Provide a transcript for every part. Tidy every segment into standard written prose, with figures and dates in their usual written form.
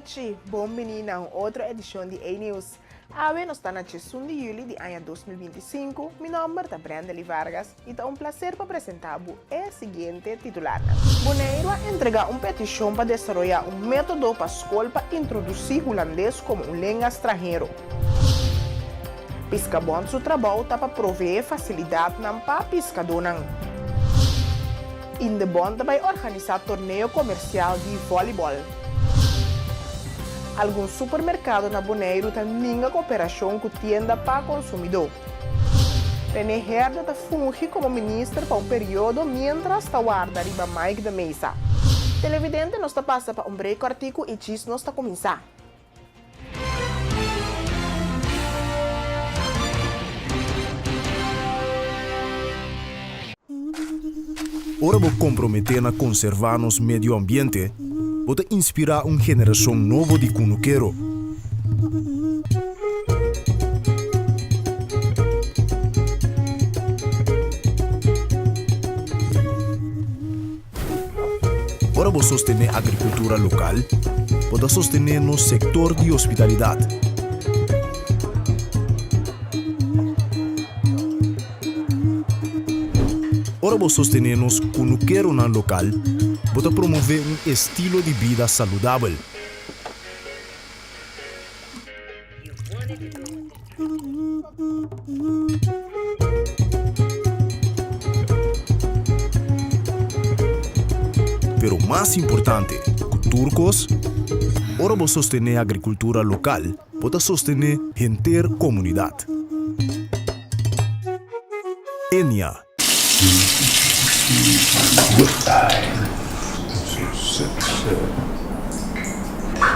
nochi, bon bini na un otro edicion di A-News. Awe nos ta na 11 di juli di aña 2025, mi nomber ta Brendely Vargas y ta un placer pa presenta bo e siguiente titularnan. Boneiru a entrega un peticion pa desaroya un metodo pa scol pa introduci Hulandes como un lenga stranhero. Piscabond su trabou ta pa provee facilidadnan pa piscadonan. Indebond ta bay organisa torneo comercial di volleyball. Algun supermercado na Boneiru ta ninga cooperacion cu tienda pa consumidó. René Herde ta fungi como minister pa un periodo mientras ta warda riba Mike de Meza. Televidente nos ta pasa pa un break cortico y djis nos ta cuminsa. Ora bo komprometé na konservá nos medio ambiente, bo ta inspirá un generashon nobo di kunukero. Ora bo sostené agrikultura lokal, bo ta sostené nos sektor di hospitalidat. Ora bo sostené nos kunukeronan lokal, bo ta promové un estilo di bida saludabel. Pero mas importante ku tur kos, ora bo sostené agrikultura lokal, bo ta sostené henter komunidat. Enia.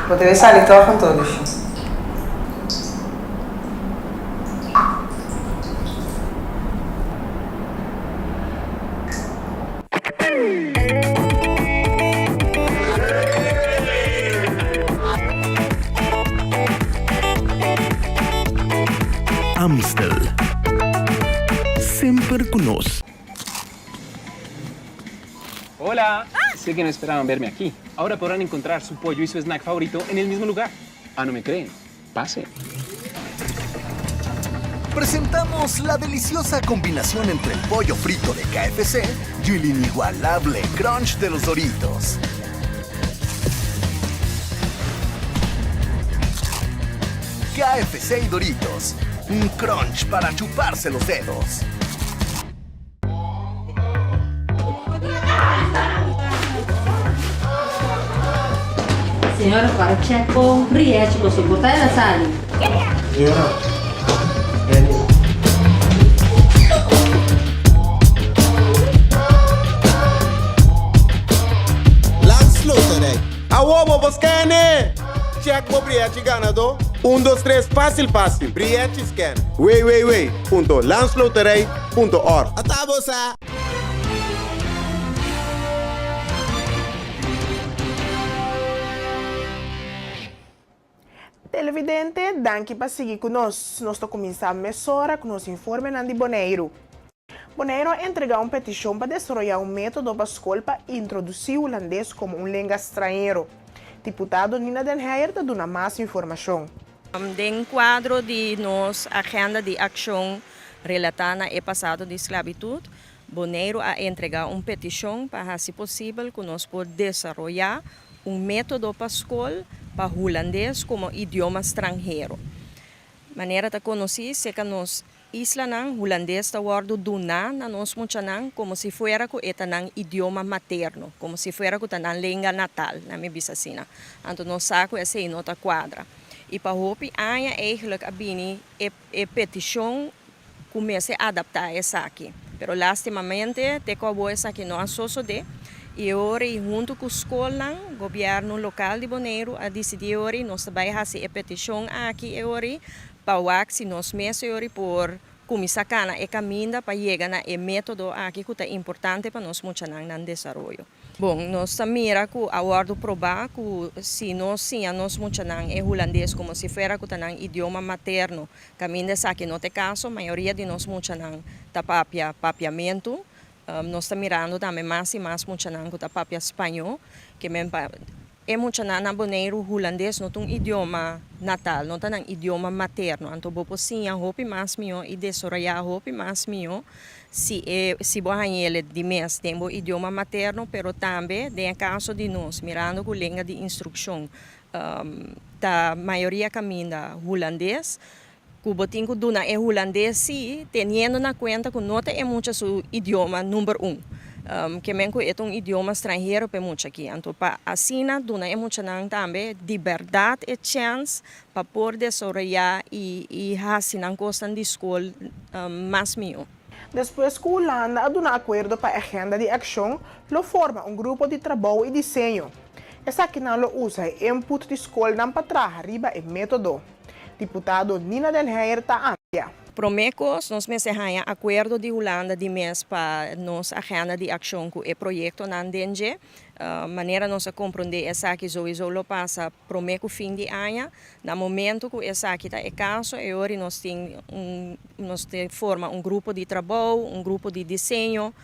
Bo debe sali tòg anto, Lushi. Amstel. Semper cu nos. Hola! Sé que no esperaban verme aquí. Ahora podrán encontrar su pollo y su snack favorito en el mismo lugar. Ah, no me creen? Pase. Presentamos la deliciosa combinación entre el pollo frito de KFC y el inigualable crunch de los Doritos. KFC y Doritos, un crunch para chuparse los dedos. Señora para check con Rietje paso por ta el a sali. Señora, Benny. Landsloterij. Awo bo por scan-e! Check bo brièchi ganadó. Un dos tres fásil fásil. Brièchi scan. www.landsloterij.org. Ata bo sa! Televidente, danki pa sigui ku nos. Nos ta kuminsá mesora ku nos informenan di Boneiru. Boneiru a entregá un petishon pa desaroyá un método pa skol pa introdusí hulandes komo un lenga strañero. Diputado Nina den Heyer ta duna mas informashon. Den kuadro di nos agenda di akshon relatá na e pasado di sklabitut, Boneiru a entregá un petishon pa hasi posibel ku nos por desaroyá un método pa skol pa hulandes komo idioma stranhero. Manera ta konosí, seka nos islanan, hulandes ta wòrdu duná na nos muchanan komo si fuera ku e ta nan idioma materno, komo si fuera ku ta nan lenga natal, nan mi bisa asina. Anto nos sa ku esei no ta kuadra. I pa hopi aña eigelijk a bini e e petishon ku mester adaptá esaki. Pero lastimamente te ku awor esaki no a sosodé i e ora ei huntu ku skolnan, gobièrnu lokal di Boneiru a disidí e ora ei nos ta bai hasi e petishon aki e ora ei pa wak si nos mes e ora ei por kuminsá kana e kaminda pa yega na e método aki ku ta importante pa nos muchanan nan desaroyo. Bon, nos ta mira ku a wòrdu probá ku si nos siña nos muchanan e hulandes komo si fuera ku ta nan idioma materno, kaminda esaki no ta e kaso, mayoria di nos muchanan ta papia papiamentu. Nos ta mirando tambe mas i mas muchanan ku ta papia spañó, ke men pa. E muchanan na Boneiru hulandes no ta un idioma natal, no ta nan idioma materno, anto bo por siña hopi mas mihó i desaroyá hopi mas mihó si e si bo hañ'el di mes den bo idioma materno, pero tambe den e kaso di nos, mirando ku lenga di instrukshon ta mayoria kaminda hulandes, ku bo tin ku duna e hulandes sí, teniendo na kuenta ku no ta e mucha su idioma number un. Ke men ku e ta un idioma stranhero pa e mucha aki. Anto pa asina duna e muchanan tambe di bèrdat e chèns pa por desaroyá i i hasi nan kosnan di skol mas mihó. Despues ku Hulanda a duna akuerdo pa e agenda di akshon, lo forma un grupo di trabou i diseño. Esakinan lo usa e input di skolnan pa traha riba e método. Diputado Nina den Heyer ta amplia. Promé kos, nos mester haña akuerdo di Hulanda di mes pa nos agenda di akshon ku e proyektonan den dje. Manera nos a komprondé esaki souiso lo pasa promé ku fin di aña. Na momento ku esaki ta e kaso, e ora nos tin un nos te forma un grupo di trabou, un grupo di diseño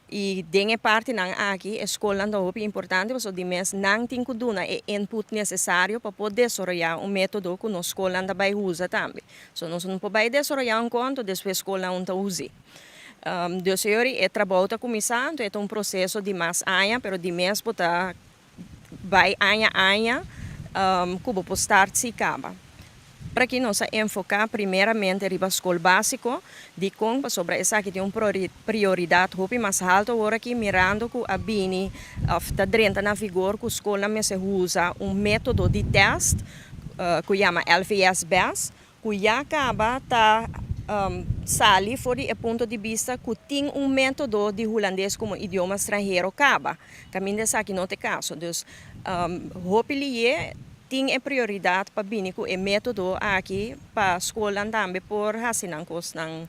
I den e partinan aki e skolnan ta hopi importante pasobra di mes nan tin ku duna e input nesesario pa por desaroyá un método ku nos skolnan ta bai usa tambe. So nos no por bai desaroyá un konto despues skolnan un ta us'é. Dus e ora e trabou ta kuminsá, anto e ta un proseso di mas aña, pero di mes bo ta Bai aña aña ku bo por start si kaba. Por aki nos a enfoká primeramente riba skol básiko, dikon? Pasobra esaki tin un prioridat hopi mas haltu awor aki mirando ku a bini òf ta drenta na vigor ku skolnan mester usa un método di tèst ku yama LVS bes ku ya kaba ta sali for di e punto di bista ku tin un método di hulandes komo idioma stranhero kaba. Kaminda esaki no ta e kaso. Dus hopi lié tin e prioridat pa bini ku e método aki pa skolnan tambe por hasi nan kosnan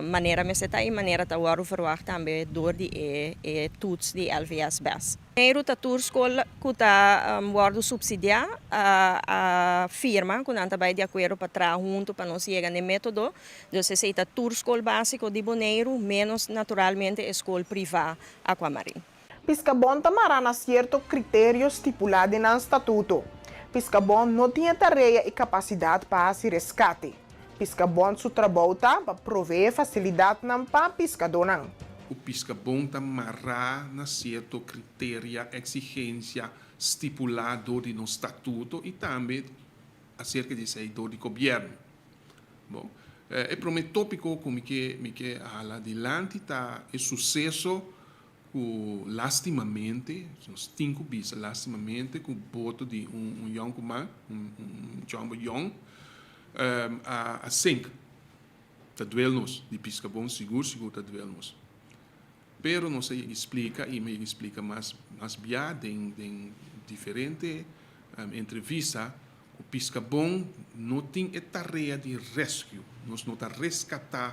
manera mester ta i manera ta wòrdu ferwagt tambe dor di e toets di LVS bes. Boneiru ta tur skol ku ta wòrdu supsidiá a firma ku nan ta bai di akuerdo pa traha huntu pa nos yega na e método. Dus esei ta tur skol básiko di Boneiru, ménos naturalmente e skol privá Aquamarin. Piskabon ta mará na sierto kriterio stipulá den nan statuto. Piskabon no tin e tarea i kapasidat pa hasi reskate. Piskabon su trabou ta pa proveé fasilidatnan pa piskadónan. Ku Piskabon ta mará na sierto kriteria, eksigensia, stipulá dor di nos statuto i tambe aserka di esei dor di gobièrnu. Bon, e promé tópiko ku mi ke mi ke hala dilanti ta e suseso ku lastimamente, nos tin ku bisa lastimamente ku boto di un un yònkuman, un un chòmber yòn, a a sink. Ta duel nos, di Piskabon sigur sigur ta duel nos. Pero nos a yega splika i mi a yega splika mas mas bia den den diferente entrevista ku Piskabon no tin e tarea di rescue. Nos no ta reskatá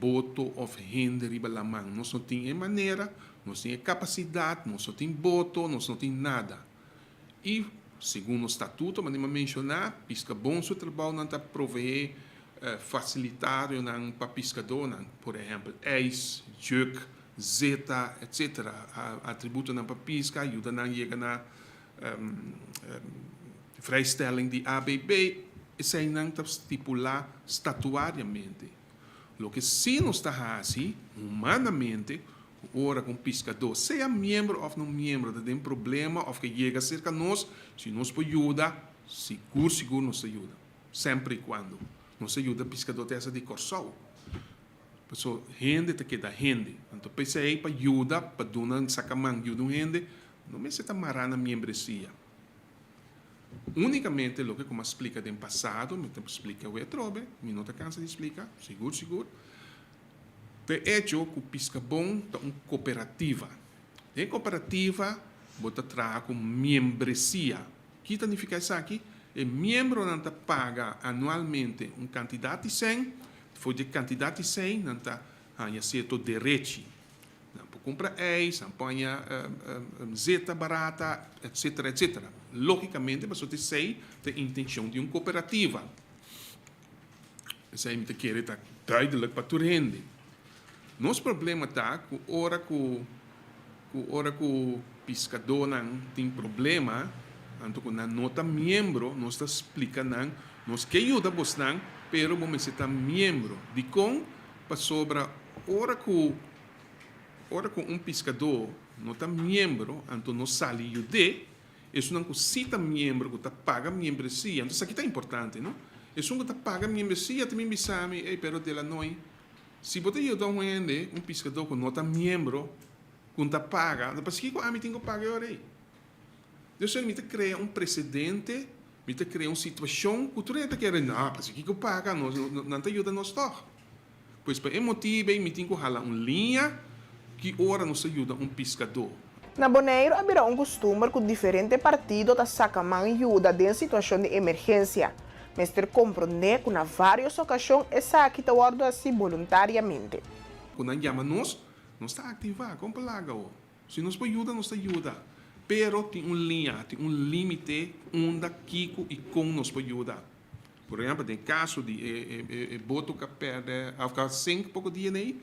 boto òf hende riba laman. Nos no tin e manera, nos tin e kapasidat, nos no tin boto, nos no tin nada. I segun nos statuto, manera mi a menshoná, Piskabon su trabounan ta proveé fasilitarionan pa piskadónan, por ehèmpel ijs, juk, zeta, etsetera, atributonan pa piska, yuda nan yega na vrijstelling di ABB, eseinan ta stipulá statuariamente. Loke sí nos ta hasi humanamente, ku ora ku un piskadó, sea miembro òf no miembro, ta den problema òf ke yega serka nos, si nos por yuda, sigur sigur nos ta yuda. Semper i kuando. Nos ta yuda piskadó te hasta di Kòrsou. Pasobra hende ta keda hende. Anto p'esei pa yuda, pa duna saka man yuda un hende, no mester ta mará na miembresia. Únikamente loke ku mi a splika den pasado, mi ta splika awe atrobe, mi no ta kansa di splika, sigur sigur, ta e echo ku Piskabon ta un kooperativa. Den kooperativa bo ta traha ku miembresia. Ki ta nifiká esaki? E miembronan ta paga anualmente un kantidat di sèn, for di e kantidat di sèn nan ta haña sierto derechi. Nan por kumpra ijs, nan por haña zeta barata, etcetera, etcetera. Lógikamente pasobra ta esei ta e intenshon di un kooperativa. Esei mi ta kere ta duidelik pa tur hende. Nos problema ta ku ora ku ku ora ku piskadónan tin problema, Anto ku nan no ta miembro, nos ta splika nan, nos ke yuda bosnan, pero bo mester ta miembro. Dikon? Pasobra ora ku ora ku un piskadó no ta miembro, anto nos sali yud'é, esunnan ku sí ta miembro, ku ta paga miembresia, anto esaki ta importante, no? Esun ku ta paga miembresia ta bin bisa mi, ey, pero Delanoy, si bo ta yuda un hende, un piskadó ku no ta miembro, ku no ta paga, anto pasikiko ami tin ku paga e ora ei? Dios mi ta krea un presedente, mi ta krea un situashon ku tur hende ta kere, no, pasikiko paga, nos, nan ta yuda nos tòg. Pues pa e motibu ei mi tin ku hala un liña ki ora nos ta yuda un piskadó. Na Boneiru a bira un kustumber ku diferente partido ta saka man yuda den situashon di emergensia. Mester komprondé ku na vários okashon esaki ta wòrdu hasi boluntariamente. Ku nan yama nos, nos ta aktivá, kon pa laga ho. Si nos por yuda, nos ta yuda. Pero tin un liña, tin un límite unda, kiko i kon nos por yuda. Por ehèmpel, den kaso di e boto ku a pèrdè òf ku a sink poko dia nei,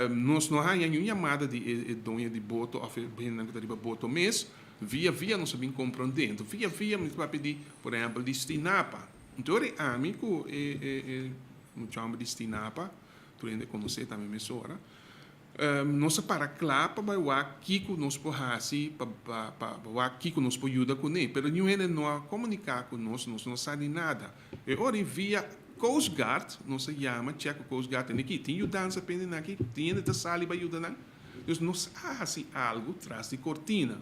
nos no haña niun yamada di e doño di boto òf e hendenan ku ta riba boto mes. Via via nos a bin komprondé. Enton via via mi ta papia di, por ehèmpel, di Stinapa. Enton ora ami ku e mucha hòmber di Stinapa, tur hende konosé tambe mesora, Nos a para kla pa bai wak kiko nos por hasi pa pa wak kiko nos por yuda kuné, pero niun hende no a komuniká ku nos, nos no sa di nada. E ora ei via Coast Guard nos a yama, chèk ku Coast Guard tene aki, tin yudansa pende nan aki, tin hende ta sali bai yuda nan. Dus nos a hasi algu tras di kortina.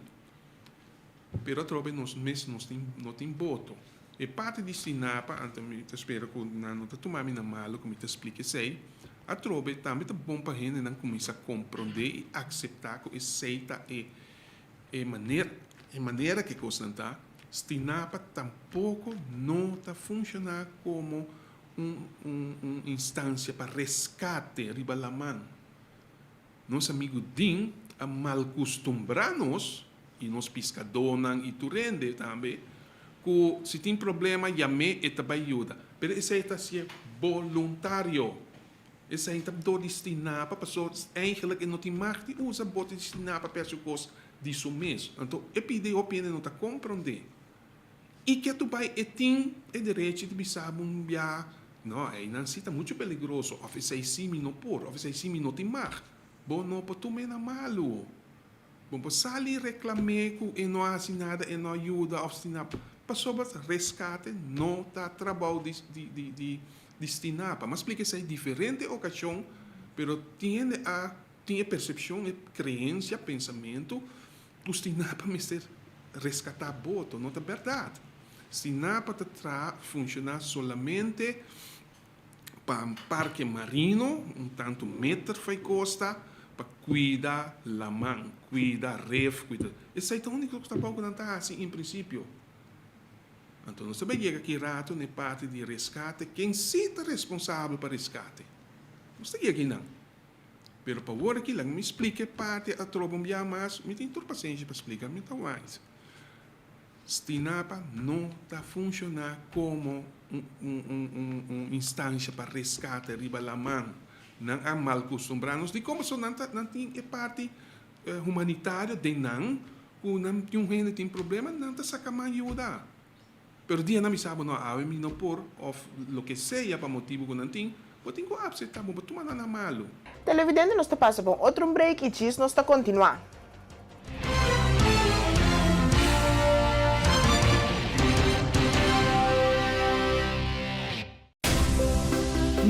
Pero atrobe nos mes nos tin no tin boto. E parti di Stinapa, anto mi ta spera ku nan no ta tuma mi na malu ku mi ta splika esei, atrobe tambe ta bon pa hendenan kuminsá komprondé i akseptá ku esei ta e e manera e manera ku e kosnan ta. Stinapa tampoko no ta funshoná komo un un un instansia pa reskate riba laman. Nos amigu Dean a malkustumbrá nos, i nos piskadónan i tur hende tambe, ku si tin problema yam'é e ta bai yuda. Pero esei ta hasié boluntario. Esei ta dor di Stinapa pasobra eigenlijk e no tin mag di usa bote di Stinapa pa hasi kos di su mes. Anto e pidi hopi hende no ta komprondé. I ke tu bai e tin e derechi di bisa bo un bia, no, einan si ta muchu peligroso, òf esei si mi no por, òf esei si mi no tin mag. Bo no por tum'é na malu. Bo por sali reklam'é ku e no a hasi nada, e no a yuda òf stina. Pasobra reskate no ta trabou di di di di Stinapa. Mi a splika esei diferente okashon, pero tin hende a tin e persepshon, e kreensia, pensamentu Ku Stinapa mester reskatá boto no ta bèrdat. Stinapa ta traha funshoná solamente pa un parke marino un tantu meter fai kosta pa kuida laman, kuida ref, kuida. Esei ta úniko trabou ku nan ta hasi en prinsipio. Anto nos ta bai yega ki rato na e parti di reskate, ken si ta responsabel pa reskate? Nos ta yega einan. Pero pa wor aki laga mi splika e parti atrobe un bia mas, mi tin tur pasenshi pa splika, mi ta wise. Stinapa no ta funshoná komo un un un instansha pa reskate riba laman. Nan a malkustumbrá nos. Dikon? Pasobra nan ta nan tin e parti humanitario den nan ku nan tin un hende tin problema nan ta saka man yuda. Pero dia nan bisa bo no awe mi no por of loke sea pa motibu ku nan tin, bo tin ku apseptá, bo por tuma nan na malu. Televidente nos ta pasa pa un otro un break y djis nos ta continua.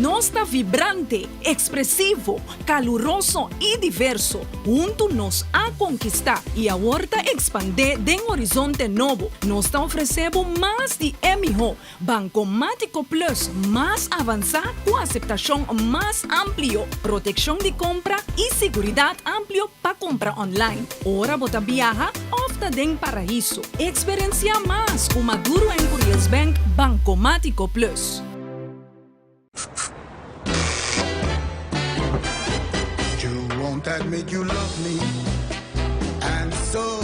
Nos ta vibrante, ekspresivo, kaluroso i diverso. Huntu nos a konkistá i awor ta ekspandé den horizonte nobo. Nos ta ofresé bo mas di e mihó Bankomátiko Plus mas avansá ku aseptashon mas amplio, protekshon di kompra i siguridat amplio pa kumpra online ora bo ta biaha òf ta den paraiso. Eksperensiá mas ku Maduro en Curiels Bank Bankomátiko Plus. You won't admit you love me And so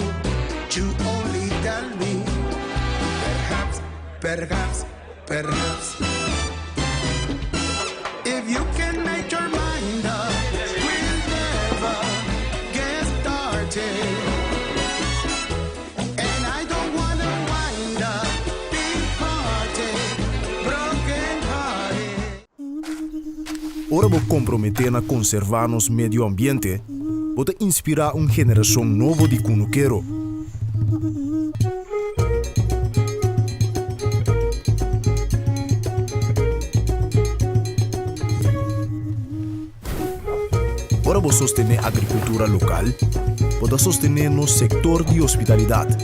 you only tell me Perhaps, perhaps, perhaps If you can make your mind up We'll never get started And I don't wanna wind up. Ora bo komprometé na konservá nos medio ambiente, bo ta inspirá un generashon nobo di kunukero. Ora bo sostené agrikultura lokal, bo ta sostené nos sektor di hospitalidat.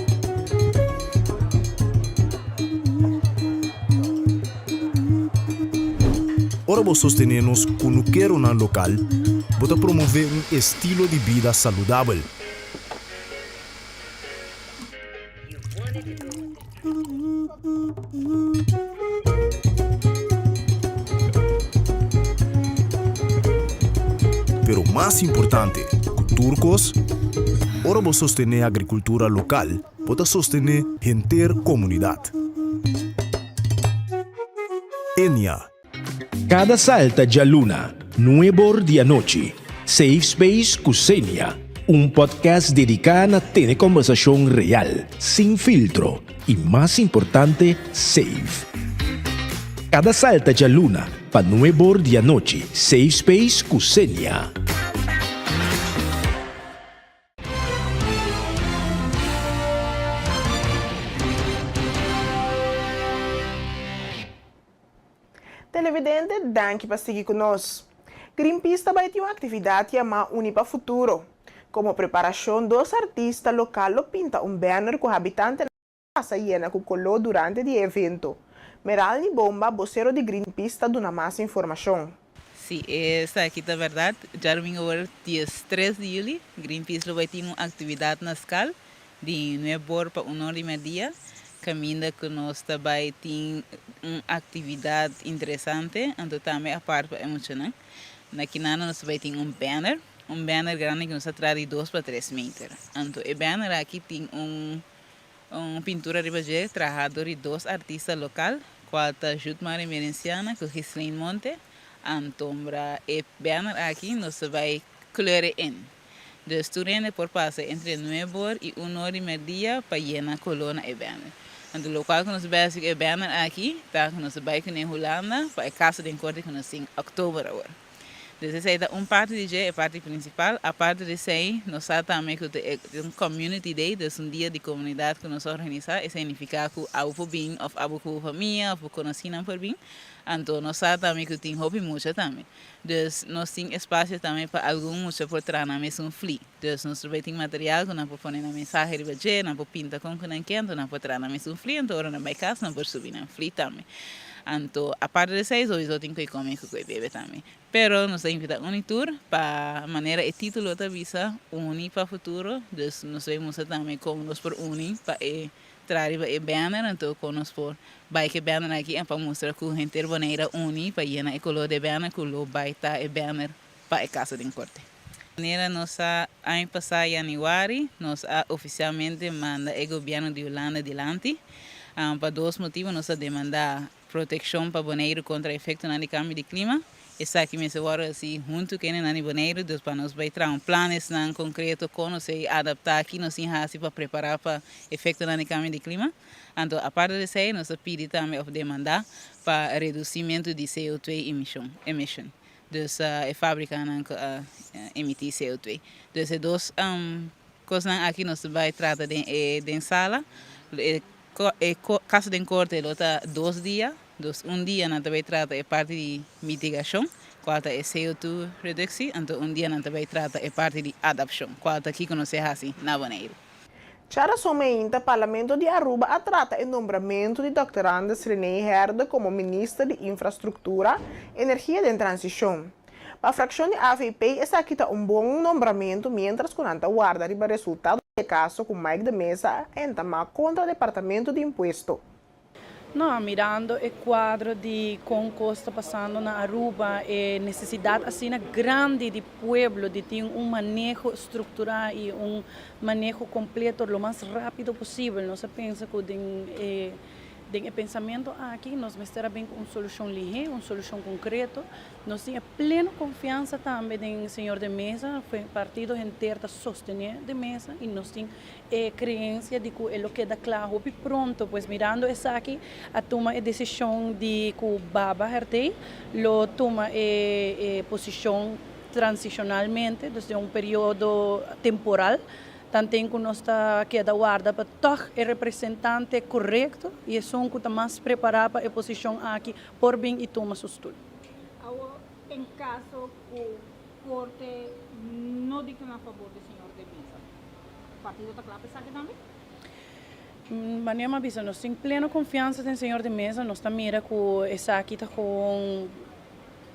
Ora bo sostené nos kunukeronan lokal, bo ta promové un estilo di bida saludabel. Pero mas importante ku tur kos, ora bo sostené agrikultura lokal, bo ta sostené henter komunidat. Enia. Kada salta djaluna, nuebor di anochi, Safe Space ku Xenia, un podcast dediká na tene kòmbersashon real, sin filtro i mas importante, safe. Kada salta djaluna pa nuebor di anochi, Safe Space ku Xenia. Televidente, danki pa sigui ku nos. Greenpeace ta bai tin un aktividat yamá Uni pa Futuro. Komo preparashon dos artista lokal lo pinta un banner ku habitantenan pasa yena ku koló durante di e evento. Meralny Bomba, bosero di Greenpeace ta duna mas informashon. Si esaki ta bèrdat, djadumingu awor 13 di yüli, Greenpeace lo bai tin un aktividat na skal Di nuebor pa unor di merdia, kaminda ku nos ta bai tin un aktividat interesante, anto tambe apart pa e muchanan. Na kinana nos ta bai tin un banner, un banner grandi ku nos ta traha di dos pa tres meter. Anto e banner aki tin un un pintura riba dje traha dor di dos artista lokal, kual ta Judmary Merenciana ku Ghislaine Monte. Antombra e banner aki nos ta bai kleur'e in. Dus tur hende por pasa entre nuebe or i un or di merdia pa yena koló na e banner. Anto lokual ku nos bai hasi ku e banner aki ta ku nos ta bai kuné Hulanda pa e kaso den korte ku nos tin òktober awor. Dus esei ta un parti di dje, e parti prinsipal. Aparte di esei nos sa tambe ku ta e un community day, dus un dia di komunidat ku nos a organisá. Esei nifiká ku abo por bin òf abo ku bo famia òf bo konosínan por bin. Anto nos sa tambe ku tin hopi mucha tambe. Dus nos tin espasio tambe pa algun mucha por traha nan mesun fli. Dus nos lo bay tin material ku nan por pone nan mensahe riba dje, nan por pinta kon ku nan ke, anto nan por traha nan mesun fli, anto ora nan bay kas nan por subi nan fli tambe. Anto aparte di esei souiso tin koe kome ku koe bebe tambe. Pero nos ta invita un i tur pa manera e titulo ta bisa Uni pa futuro, dus nos bay mustra tambe kon nos por uni pa e Tra riba e banner anto kon nos por bai ku e banner aki en pa mustra ku henter Bonaire a uni pa yena e kolor di e banner ku lo bai ta e banner pa e kaso den korte. Manera nos a aña pasá yanüari nos a ofisialmente manda e gobièrnu di Hulanda dilanti pa dos motibu nos a demandá Protekshon pa Boneiru kontra efektonan di kambio di klima. Esaki mester wòrdu hasi huntu ku hendenan di Boneiru, dus pa nos bai traha un planesnan konkreto kon nos ei adaptá, ki nos tin hasi pa prepará pa efektonan di kambio di klima. Anto aparte di esei nos ta pidi tambe òf demandá pa redusimentu di CO2 emishon, emission. Dus e fábrikanan ku a emití CO2. Dus e dos kosnan aki nos ta bai trata den e den sala. E E kaso den korte lo ta dos dia, dus un dia nan ta bai trata e parti di mitigashon, kual ta e CO2 reduksie, anto un dia nan ta bai trata e parti di adapshon, kual ta kiko nos e hasi na Boneiru. Djarason meinta Parlamento di Aruba a trata e nombramentu di Dòkter Andres René Herde komo Minister di Infrastruktura, Energia den Transishon. Pa frakshon di avp esaki ta un bon nombramentu miéntras ku nan ta warda riba resultado di e kaso ku Mike de Meza a entamá kontra Departamento di Impuesto. No, mirando e kuadro di kon kos ta pasando na Aruba, e nesesidat asina grandi di pueblo di tin un maneho strukturá i un maneho kompleto lo mas rápido posibel, nos a pensa ku den e. Den e pensamento aki nos mester a bin ku un solushon lihé, un solushon konkreto. Nos tin e pleno konfiansa tambe den señor De Meza, partido henter ta sostené De Meza i nos tin e kreensia di ku e lo keda kla hopi pronto. Pues mirando esaki a tuma e desishon di ku Baba Herdé lo tuma e posishon transishonalmente, dus den un periodo temporal. Tanten ku nos ta keda warda pa tòg e representante korekto i esun ku ta mas prepará pa e posishon aki por bin i tuma su stul. Awor, en kaso ku korte no dikta na fabor di señor De Meza, partido ta kla pa esaki tambe? Manera mi a bisa, nos tin pleno konfiansa den señor De Meza. Nos ta mira ku esaki ta gewoon,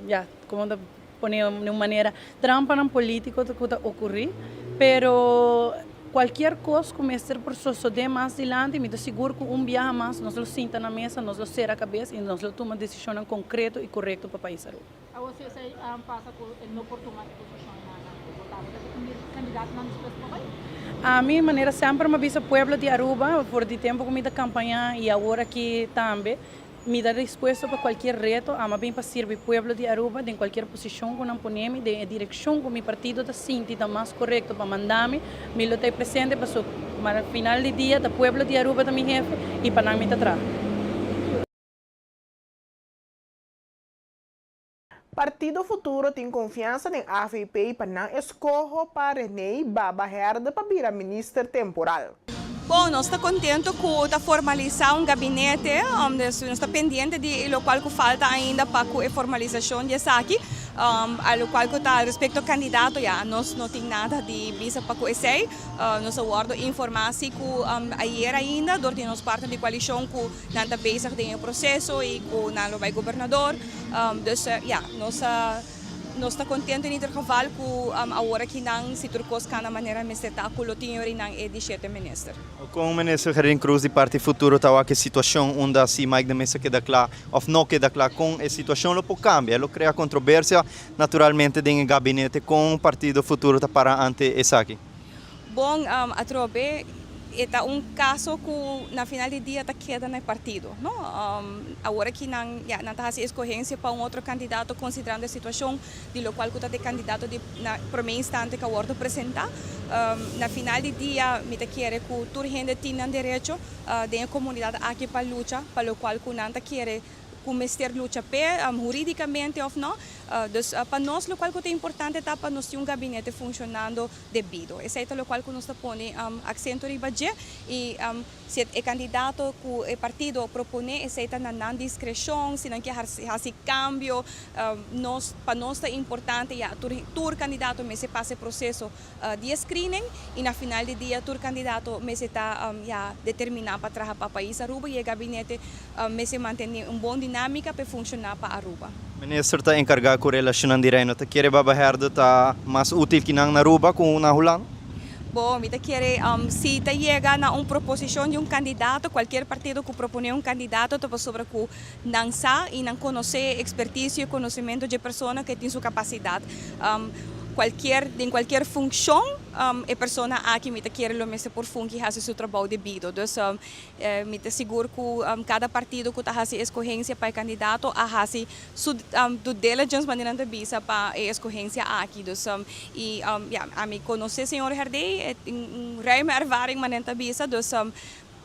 ya, komo ta pone di un manera, trampanan politico cu ta ocurri, pero cualkier cos cu mester por sosode mas dilanti, mi ta sigur cu un biaha mas nos lo sinta na mesa, nos lo cera cabes y nos lo tuma decisionnan concreto y corecto pa pais Aruba. Awor si esey pasa cu e no por tuma e posicion nan cu bo tabata ta un candidatonan dispuesto pa bay? Ami, manera semper mi a bisa pueblo di Aruba, for di tempo cu mi ta campaña y awor aki tambe, Mi ta dispuesto pa cualkier reto, ama bin pa sirbi pueblo di Aruba den cualkier posicion cu nan pone mi, den e direccion cu mi partido ta sinti ta mas corecto pa manda mi, mi lo ta e presente paso na final di dia ta pueblo di Aruba ta mi hefe y pa nan mi ta traha. Partido Futuro tin confiansa den avp pa nan escoho pa Rene Baba Herde pa bira minister temporal. Bon, nos ta contento cu ta formalisa un gabinete, dus nos ta pendiente di locual cu falta ainda pa cu e formalisacion di esaki, a locual cu ta respecto candidato ya nos no tin nada di bisa pa cu esey, nos a wordo informa si cu ayer ainda dor di nos partner di coalicion cu nan ta bezig den e proceso y cu nan lo bay gobernador. Dus ja, nos nos ta contento in ieder geval cu awor aki nan si tur cos cana manera mester ta cu lo tin yori nan e di shete minister. Con Minister Gerlin Croes di parti Futuro ta wak e situacion unda si Mike de Meza keda cla of no keda cla con e situacion lo por cambia, lo crea controversia naturalmente den e gabinete con partido Futuro ta para ante esaki? Bon, atrobe e ta un caso cu na final di dia ta keda na e partido, no? Awor aki nan, ya, nan ta haci escogencia pa un otro candidato considerando e situacion di locual cu ta di candidato di na prome instante cu a wordo presenta. Na final di dia mi ta kere cu tur hende tin nan derecho den e comunidad aki pa lucha pa locual cu nan ta kere cu mester lucha p'e, huridicamente of no. Dus pa nos locual cu ta importante ta pa nos tin un gabinete funcionando debido. Esei ta locual cu nos ta pone acento riba dje y si e candidato cu e partido propone esei ta na nan discrecion, si nan kier haci cambio, nos pa nos ta importante ya tur tur candidato mester pasa e proceso di e screening y na final di dia tur candidato mester ta ya determina pa traha pa pais Aruba y e gabinete Mester mantene un bon dinamica p'e funciona pa Aruba. Minister ta encarga cu relacionnan di Reino. Ta kere Baba Herde ta mas util ki nan na Aruba cu na Hulanda? Bo, mi ta kere si ta yega na un proposicion di un candidato, cualkier partido cu propone un candidato ta pasobra cu nan sa y nan conoce e experticio y conocimento dje persona cu e tin su capacidad. Cualkier, den cualkier funcion e persona aki mi ta kere lo mester por fungi haci su trabou debido. Dus Mi ta sigur ku kada partido ku ta hasi eskohensia pa e kandidato a hasi su due diligence manera nan ta bisa pa e eskohensia aki. Dus i ya ami konosé señor Herdé, e tin un ruime ervaring manera nan ta bisa, dus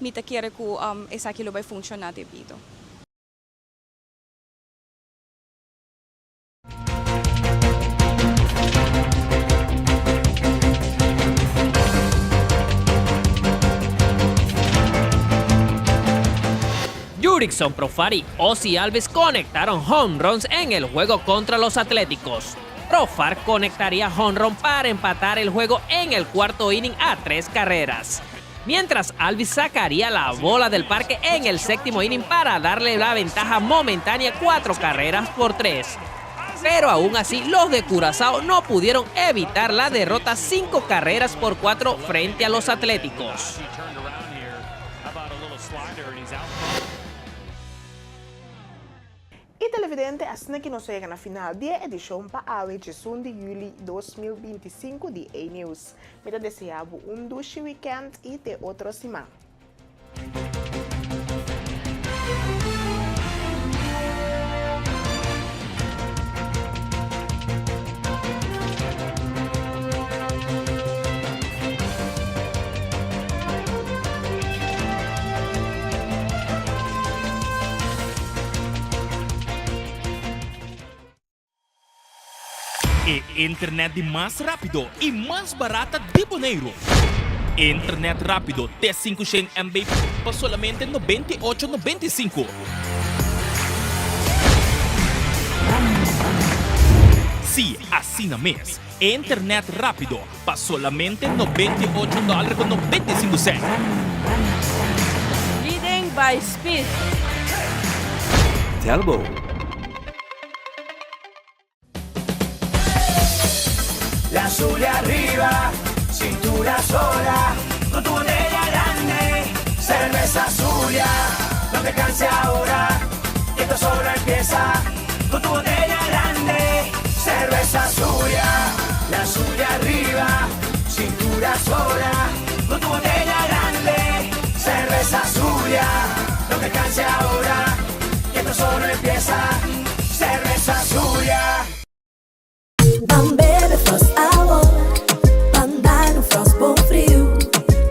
mi ta kere ku esaki lo bai funshoná debido. Jurickson Profar y Ozzie Albies conectaron home runs en el juego contra los Atléticos. Profar conectaría home run para empatar el juego en el cuarto inning a tres carreras. Mientras Albies sacaría la bola del parque en el séptimo inning para darle la ventaja momentánea cuatro carreras por tres. Pero aún así, los de Curazao no pudieron evitar la derrota cinco carreras por cuatro frente a los Atléticos. I televidente, asina ki nos a yega na final di e edishon pa awe djesun di yüli 2025 di A-News. Mi ta desea bo un dushi wikènt i te otro siman. E internet di mas rápido i mas barata di Boneiru. Internet rápido te 500 MB pa solamente 98 95. Sí, asina mes. Internet rápido pa solamente 98 dòler ku 95 sènt. Leading by speed. Telbo. La Zulia arriba, cintura sola, con tu botella grande, cerveza Zulia, no te canses ahora, que esto solo empieza, con tu botella grande, cerveza Zulia, la Zulia arriba, cintura sola, con tu botella grande, cerveza Zulia, no te canses ahora, que esto solo empieza, cerveza Zulia. Ban bebe Frost awor, ban dal un Frost bon friu.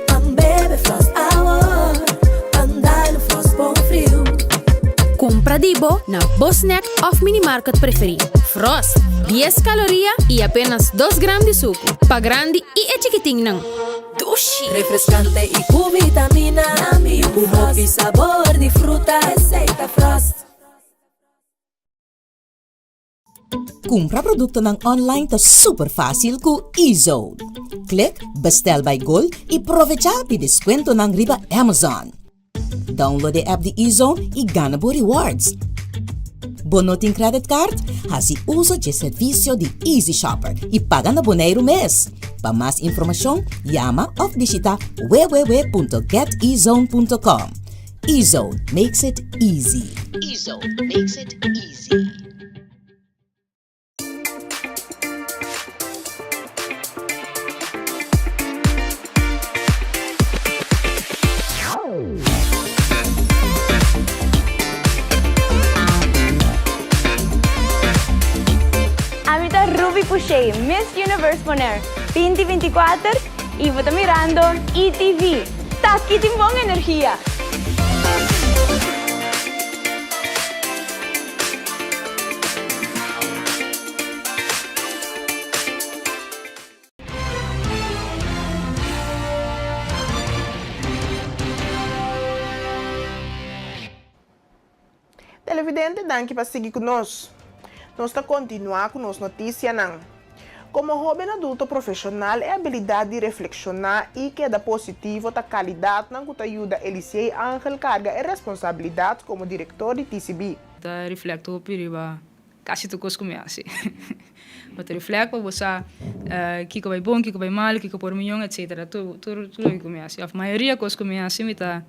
Ban bebe Frost awor, ban dal un Frost bon friu. Kumpra di bo na bo snack òf minimarket preferí. Frost, dies kaloria i apenas dos gram di suku. Pa grandi i e chikitinnan. Dushi! Refreskante i ku vitamina. Ku hopi sabor di fruta. Esei ta Frost. Kumpra produktonan online ta super fásil ku eZone. Klik Bestel by Gold i provechá di deskuentonan riba Amazon. Download e app di eZone i gana bo rewards. Bo no tin credit card? Hasi uso dje servisio di Easy Shopper i paga na Boneiru mes. Pa mas informashon, yama òf bishitá www.getezone.com. Ezone makes it easy. Ezone makes it easy. Ami ta Ruby Pouchet, Miss Universe Bonaire 2024 y bo ta mirando ETV. Taki tin bon energia! Televidente danki pa sigui ku nos. Nos ta kontinuá ku nos notisianan. Komo hóben adulto profeshonal e abilidat di reflekshoná i keda positivo ta kalidatnan ku ta yuda Elisiei Angel karga e responsabilidat komo direktor di TCB. Ta reflect hopi riba kasi tur kos ku mi hasi. Bo ta reflect pa bo sa kiko bai bon, kiko bai mal, kiko por mion, etcetera. Tur tur loke ku mi hasi òf mayoria kos ku mi hasi mi ta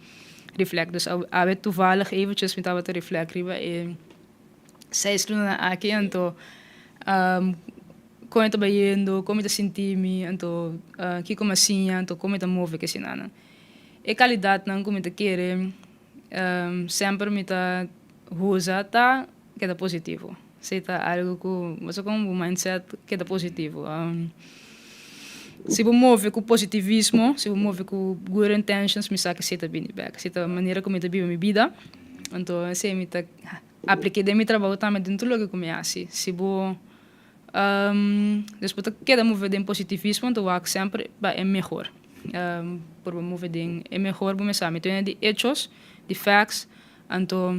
reflect. Dus awe toevallig eventjes mi tabata reflect riba e Seis lunanan aki anto kon e ta bayendo, kon mi ta sinti mi, anto kiko mi a siña, anto kon mi ta move ku esinanan. E kalidatnan ku mi ta kere semper mi ta usa ta keda positivo. Esei ta algu ku bo sa kon bo mindset keda positivo. Si bo move ku positivismo, si bo move ku good intentions mi sa ku esei ta bini bek. Esei ta manera ku mi ta biba mi bida, anto esei mi ta Apliké den mi trabou tambe den tur loke ku mi hasi. Si bo despues ta keda move den positivismo anto wak semper pa e mehor. Por bo move den e mehor bo mester sa mi ta wende di hechos, di facts, anto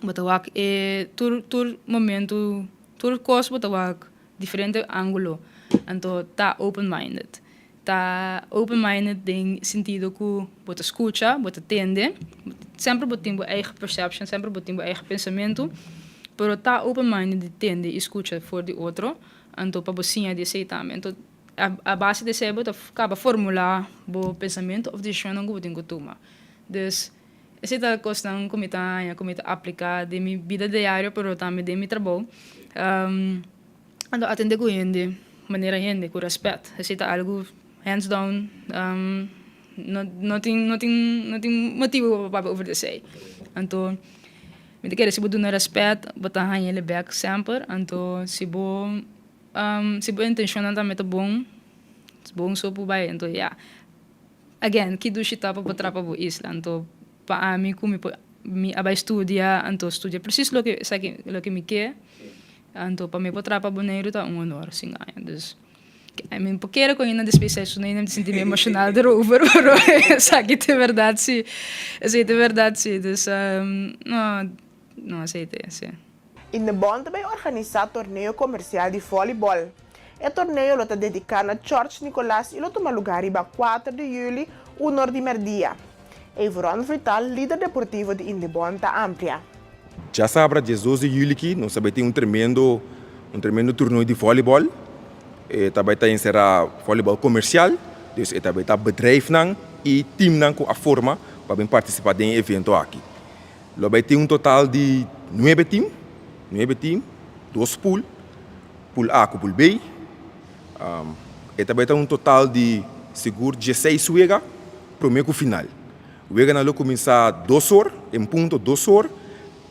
bo ta wak e tur tur momento tur kos bo ta wak diferente angulo anto ta open minded. Ta open minded den sentido ku bo ta skucha, bo ta tende, semper bo tin bo eigen perception, semper bo tin bo eigen pensamentu, pero ta open minded di tende i skucha for di otro, anto pa bo siña di esei tambe. Anto a base di esei bo ta kaba formula bo pensamentu of desishonnan ku bo tin ku tuma. Dus esei ta kosnan ku mi ta haña ku mi ta aplika den mi bida diario pero tambe den mi trabou. Anto atende ku hende manera hende, ku rèspèt. Esei ta algu hands down no no tin no tin no tin motibu pa papia over di esei. Anto mi ta kere si bo duna rèspèt bo ta haña el bèk semper. Anto si bo si bo intenshonnan tambe ta bon, bon so por bai. Anto ya, again ki dushi ta pa bo trapa bo isla. Anto pa ami ku mi por mi a bai studia anto studia presis loke esaki loke mi ke. Anto pa mi por traha pa Boneiru ta un honor sin aña. Dus I mean por kere ku ainda despues di esei mi ta sinti mi emoshonal erover pero esaki ta e bèrdat si. Esei ta e bèrdat si. Dus no no esei ta e si. Indebon ta bay organisa torneo comercial di volleyball. E torneo lo ta dedica na George Nicolaas y lo tuma lugar riba kuater di juli unor di merdia. Evron Vital, lider deportivo di Indebon ta amplia. Djasabra diesdos di juli ki nos ta bai tin un tremendo un tremendo turnooi di volleyball. E ta bai ta enserá volleyball komersial, dus e ta bai ta bedrijfnan i teamnan ku a forma pa bin partisipá den e evento aki. Lo bai tin un total di nuebe team, nuebe team, dos pool, pool A ku pool B. E ta bai ta un total di sigur dieseis wega promé ku final. Weganan lo kuminsá dos or, en punto dos or,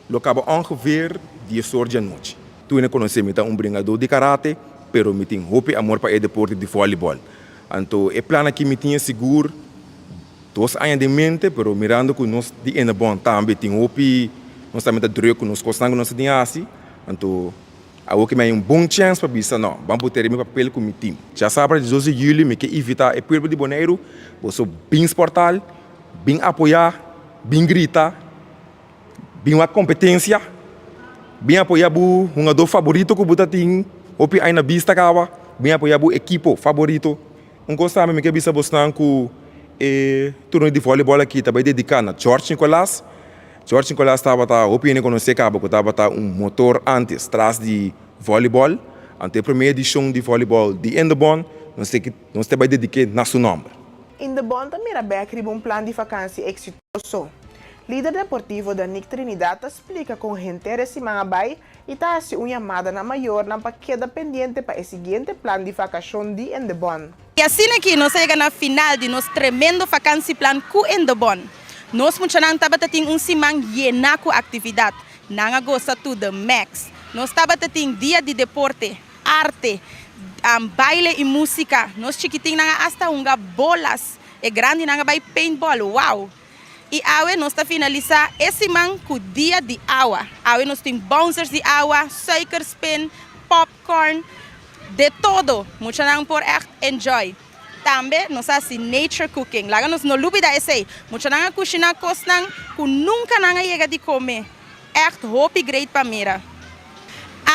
lo kaba ongeveer dies or di anochi. Tur hende konosé mi ta un bringadó di karate, pero mi tin hopi amor pa e deporte di vòlibòl. Anto e plan aki mi tin e sigur dos aña den mente, pero mirando ku nos di Enebòn tambe tin hopi, nos tambe ta drùk ku nos kosnan ku nos ta tin hasi, anto Awor ke mi hay un bon chèns pa bisa no, ban por tere mi papel ku mi tim. Djasabra di dos di juli mi ke invitá e pueblo di Boneiru, boso bin sportal, bin apoyá, bin grita, bin wak kompetensia, bin apoyá bo hungadó faborito ku bo ta tin hopi aña na bista kaba, bin apoyá bo ekipo faborito. Un kos tambe mi ke bisa bosnan ku e torneo di vòlibòl aki ta bai dediká na George Nicolaas. George Nicolaas tabata hopi hende konosé kaba ku tabata un motor antes tras di vòlibòl. Anto e promé edishon di vòlibòl di Indebon nos te nos te bai dedik'é na su nòmber. Indebon ta mira bèk riba un plan di fakansi eksitoso. Lider deportivo Danique Trinidad ta splika kon henter e siman a bai i ta hasi un yamada na mayornan pa keda pendiente pa e siguiente plan di vakashon di Indebon. I asina aki nos a yega na final di nos tremendo vakansieplan ku Indebon. Nos muchanan tabata tin un siman yená ku aktividat. Nan a gosa to the max. Nos tabata tin dia di deporte, arte, baile i músika. Nos chikitinnan a asta hunga bolas. E grandinan a bai paintball. Wow! I awe nos ta finalisá e siman ku dia di awa. Awe nos tin bouncers di awa, suikerspin, popcorn, de todo. Muchanan por ègt enjoy. Tambe nos a hasi nature cooking. Laga nos no lubida esei. Muchanan a kushiná kosnan ku nunka nan a yega di kome. Ègt hopi great pa mira.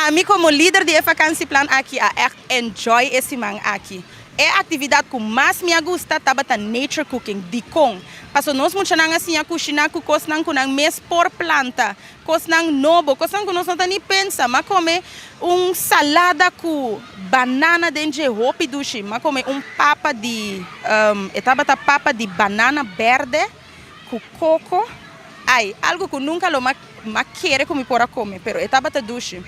Ami komo lider di e vakansieplan aki a ègt enjoy e siman aki. E aktividat ku mas mi a gusta tabata nature cooking. Dikon? Paso nos muchanan a siña kushiná ku kosnan ku nan mes por planta. Kosnan nobo, kosnan ku nos no ta ni pensa. M'a kome un salada ku banana den dje, hopi dushi. M'a kome un papa di, e tabata papa di banana bèrdè ku koko. Ai, algu ku nunka lo m'a kere ku mi por a kome, pero e tabata dushi.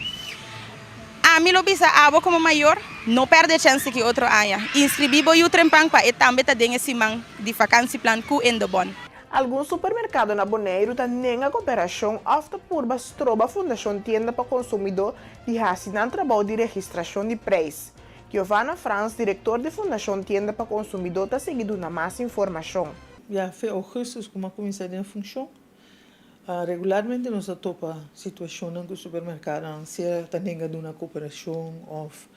Ami lo bisa abo komo mayor, no pèrdè chèns ki otro aña. Inskribí bo yu trempan pa e tambe ta den e siman di vakansieplan ku Indobon. Algun supermerkado na Boneiru ta nenga koperashon òf ta purba stroba Fundashon Tienda pa Konsumidó di hasi nan trabou di registrashon di preis. Giovanna Frans, direktor di Fundashon Tienda pa Konsumidó ta sigui duna mas informashon. Ya fe ougùstùs ku mi a kuminsá den funshon, regularmente nos ta topa situashonnan ku supermerkadonan sea ta nenga duna koperashon òf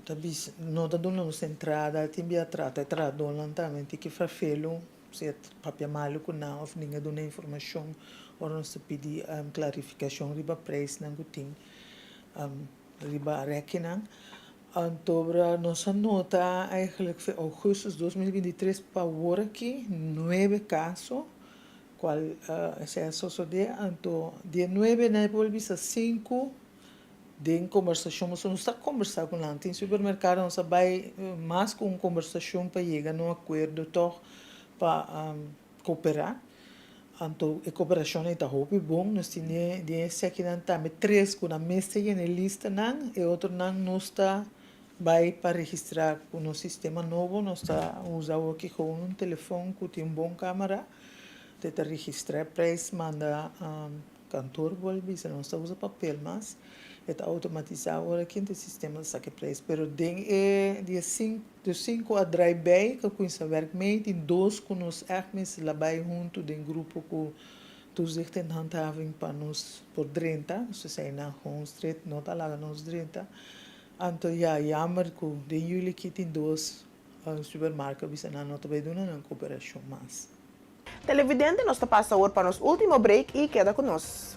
ta bisa no ta duna nos entrada, tin bia trata e trahadónan tambe tin ki frafelu sea papia malu ku nan òf ninga duna informashon ora nos ta pidi klarifikashon riba preisnan ku tin riba rekinan. Anto nos a nota eigenlijk fe ougùstùs 2023 pa awor aki nuebe kaso kual esei a sosodé anto di e nuebe nan e por bisa sinku Den kombersashon pasobra nos ta kombersá ku nan. Tin supermerkado nos a bai mas ku un kombersashon pa yega na un akuerdo tòg pa koperá. Anto e koperashon ei ta hopi bon. Nos tin den e sekinan tambe tres ku nan mester yena e listanan. E otronan nos ta bai pa registrá ku nos sistema nobo. Nos ta usa awoki gewoon un telefòn ku tin un bon kamera. Te ta registrá e preis manda. Kantor por bisa nos ta usa papel mas e ta automatisa ora aki e sistema ta saka e prijs pero den e di e sinku a drai bij ku a kuminsa werk mee tin dos ku nos ègt mester la bai huntu den grupo ku Toezicht en Handhaving pa nos por drenta, nos ta esei nan gewoon stret no ta laga nos drenta. Anto ya, jammer ku den juli aki tin dos supermarkt a bisa nan no ta bai duna nan koperashon mas. Televidente nos ta pasa awor pa nos ultimo break y keda cu nos.